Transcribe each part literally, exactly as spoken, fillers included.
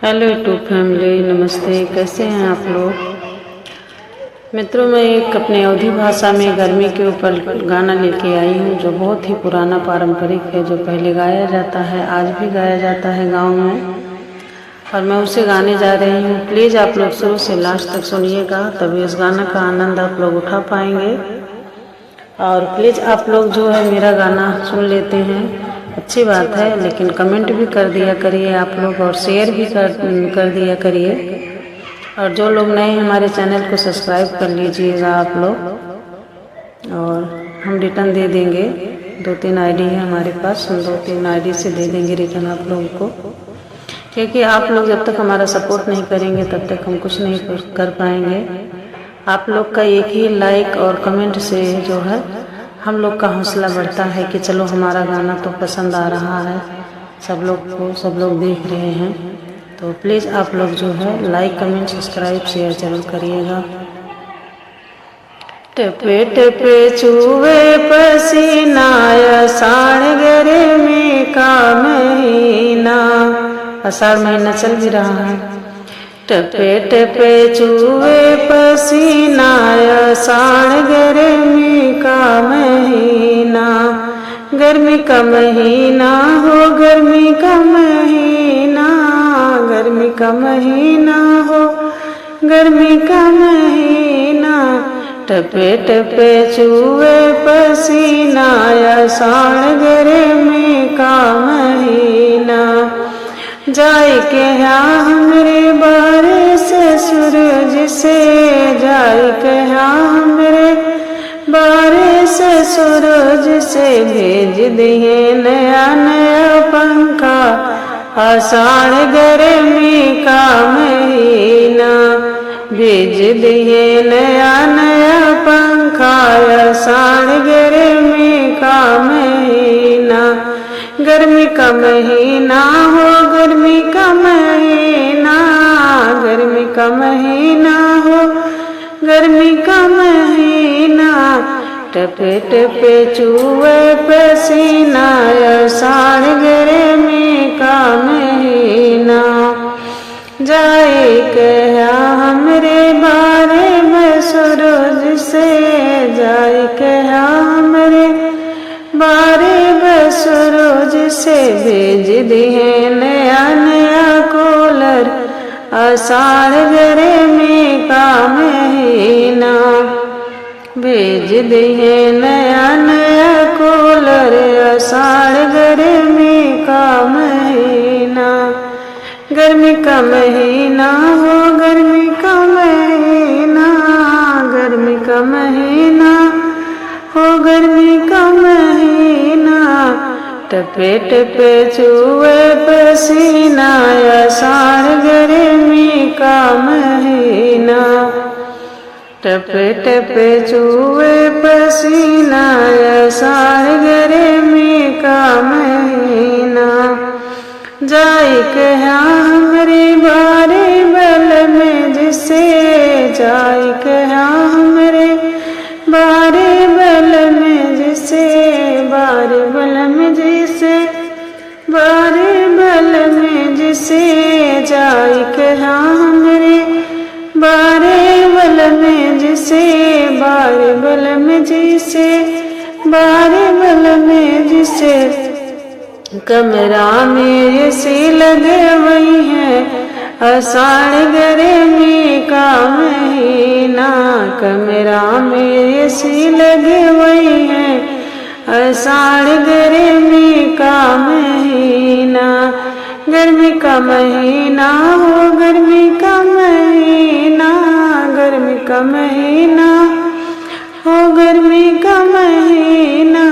Hello YouTube family, नमस्ते, कैसे हैं आप लोग? मित्रों, मैं एक अपने अवधी भाषा में गर्मी के ऊपर गाना लेके आई हूँ, जो बहुत ही पुराना पारंपरिक है, जो पहले गाया जाता है, आज भी गाया जाता है गाँव में, और मैं उसे गाने जा रही हूँ। Please आप लोग शुरू से last तक सुनिएगा, तभी इस गाना का आनंद आप लोग उठा पाएंगे। और please आप लोग जो है मेरा गाना सुन लेते हैं, अच्छी बात है, लेकिन comment भी कर दिया करिए आप लोग और share भी कर, कर दिया करिए। और जो लोग नए हैं हमारे channel को subscribe कर लीजिएगा आप लोग। और हम return दे देंगे, दो तीन ID है हमारे पास, हम दो तीन ID से दे देंगे return आप लोगों को, क्योंकि आप लोग जब तक हमारा support नहीं करेंगे तब तक हम कुछ नहीं कर, कर पाएंगे। आप लोग का एक ही like और comment से जो है हम लोग का हौसला बढ़ता है कि चलो हमारा गाना तो पसंद आ रहा है सब लोग को, सब लोग देख रहे हैं। तो please आप लोग जो है like, comment, subscribe, share जरूर करिएगा। टपे टपे चुवे पसीना, आषाढ़ गर्मी का महीना। आषाढ़ महीना चल भी रहा है। टपे टपे चुवे पसीना, आषाढ़ गर्मी का महीना। गर्मी का महीना हो, गर्मी का महीना, गर्मी का महीना हो, गर्मी का महीना। टपे टपे चुवे पसीना, आषाढ़ गर्मी का महीना। जाई कहा हमरे बारे ससुर जी से, जाई कहा हमरे बारे ससुर जी से, भेज दिहे नया नया पंखा, आषाढ़ गर्मी का महीना। भेज दिहे नया नया पंखा, आषाढ़ गर्मी का महीना। गर्मी का महीना हो, गर्मी का महीना, गर्मी का महीना हो, गर्मी का महीना। टपे टपे चुवे पसीना, आषाढ़ गर्मी का महीना। जाई कहा हमरे बारे बसुरुज से, जाई कहा हमरे बारे बसुरुज से, भेज दिहे नया नया कूलर, आषाढ़ गर्मी का महीना। भेज दिहे नया नया कूलर, आषाढ़ गर्मी का महीना। गर्मी का महीना हो, गर्मी का महीना, गर्मी का महीना हो, गर्मी का महीना। टपे टपे चुवे पसीना, आषाढ़ गर्मी का महीना। टपे टपे चुवे पसीना, आषाढ़ गर्मी का महीना। जाई कहा हमरे बारे बलम जी से, जाई कहा हमरे बारे बलम जी से, बारे बलम जी से, बारे बलम जी से। जाई कहा हमरे बारे बलम जी से, बारे बलम जी से, बारे बलम जी से। कमरा में AC लगे हुई है, आषाढ़ गर्मी का महीना। कमरा में AC लगे हुई है, आषाढ़ गर्मी का महीना। गर्मी का महीना हो, गर्मी का महीना, गर्मी का महीना हो, गर्मी का महीना।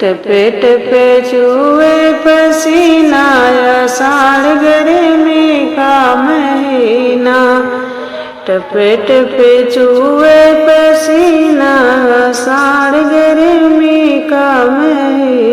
टपे टपे चुवे पसीना, आषाढ़ गर्मी का महीना। टपे टपे चुवे पसीना, आषाढ़ गर्मी का महीना।